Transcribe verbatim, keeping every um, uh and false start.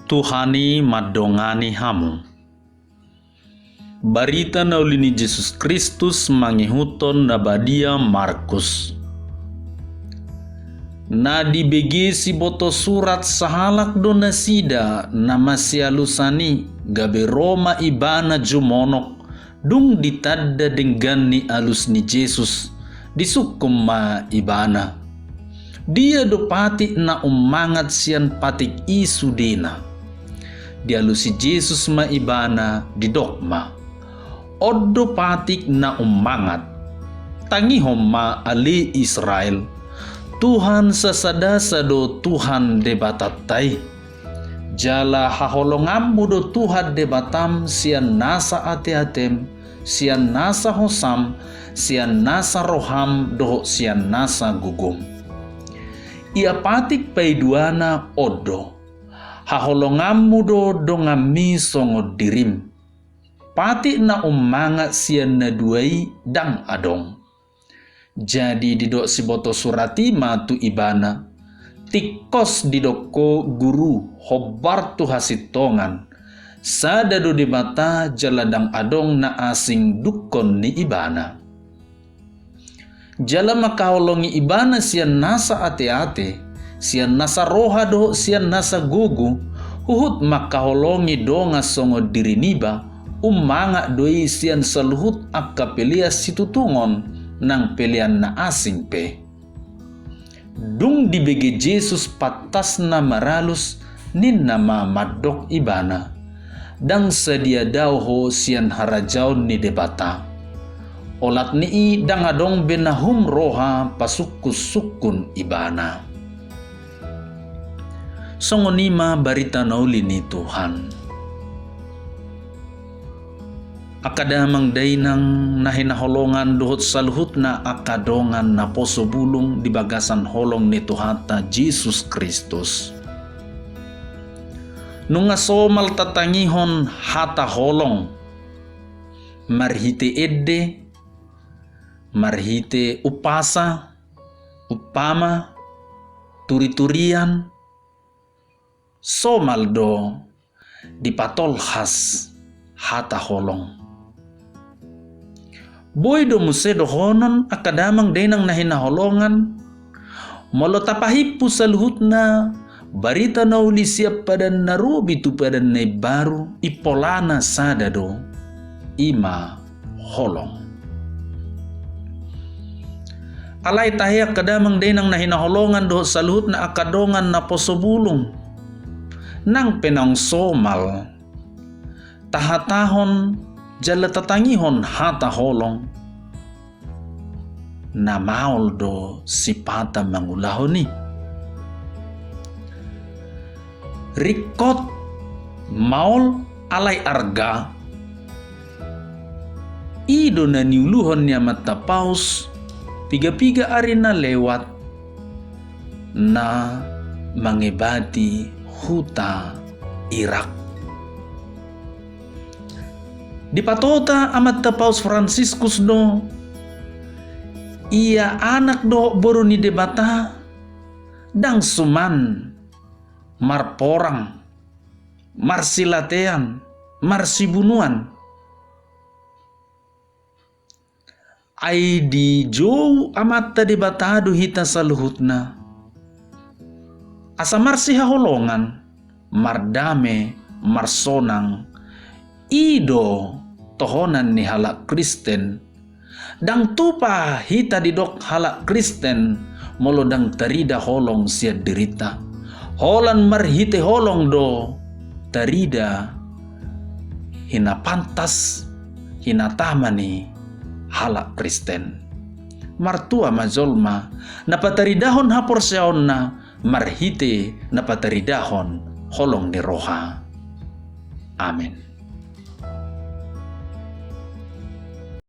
Tuhan i mandongani hamu. Barita na uli ni Jesus Kristus mangihuthon na badia Markus. Na dibege siboto surat sahalak do nasida na masialusan i, gabe ro ma ibana jumonok, dung ditanda denggan ni alus ni Jesus, disungkun ma ibana: Dia do patik na ummangat sian patik i sudena? Dialusi Jesus ma ibana, didok ma: On do patik na ummangat. Tangihon ma ale Israel, Tuhan sasadasa do Tuhan Debatanta i. Jala haholonganmu do Tuhan Debatam sian nasa ateatem, sian nasa hosam, sian nasa roham dohot sian nasa gogom. Ia patik paiduana on do: Haholonganmu do donganmi songon dirim. Patik na ummangat sian na dua i ndang adong. Jadi didok siboto surat i ma tu ibana: Tingkos didok ho Guru, hombar tu hasintongan. Sada do Debata jala ndang adong na asing dungkon ni ibana. Jala mangkaholongi ibana sian nasa ateate, sian nasa roha dohot sian nasa gogo, huhut mangkaholongi dongan songon diri niba, ummangat do i sian saluhut angka pelean situtungon nang pelean na asing pe. Dung dibege Jesus pantasna maralus, ninna ma mandok ibana: Ndang sadia dao ho sian harajaon ni Debata. Olat ni i ndang adong be na hum roha pasungkunsungkun ibana. Songon i ma barita na uli ni Tuhan. Angka damang dainang na hinaholongan dohot saluhutna angka dongan naposo bulung di bagasan holong ni Tuhanta Jesus Kristus. Nunga somal tatangihon hata holong marhite ende, marhite umpasa, umpama, turiturian, somal do dipatolhas hata holong. Boi do muse dohonon angka damang dainang na hinaholongan, molo tapahimpu saluhutna barita na uli sian padan na robi tu padan na imbaru, impolana sada do, i ma holong. Alai tahe angka damang dainang na hinaholongan dohot saluhutna angka dongan naposo bulung, nang pe naung somal tahatahon jala tatangihon hata holong, na maol do sipata mangulahon i. Ringkot, maol, alai arga. I do na niuluhon ni Amanta Paus piga-piga ari na lewat, na mangebati huta Irak. Dipatota Amanta Paus Fransiskus do, ia anak dohot boru ni Debata, ndang suman marporang, marsilatean, marsibunuan. Ai dijou Amanta Debata do hita saluhutna, asa marsihaholongan, mardame, marsonang. I do tohonan ni halak Kristen. Ndang tupa hita didok halak Kristen molo ndang tarida holong sian dirinta. Holan marhite holong do tarida hinapantas, hinatama ni halak Kristen. Martua ma jolma na pataridahon haporseaonna marhite na pataridahon holong ni roha. Amen.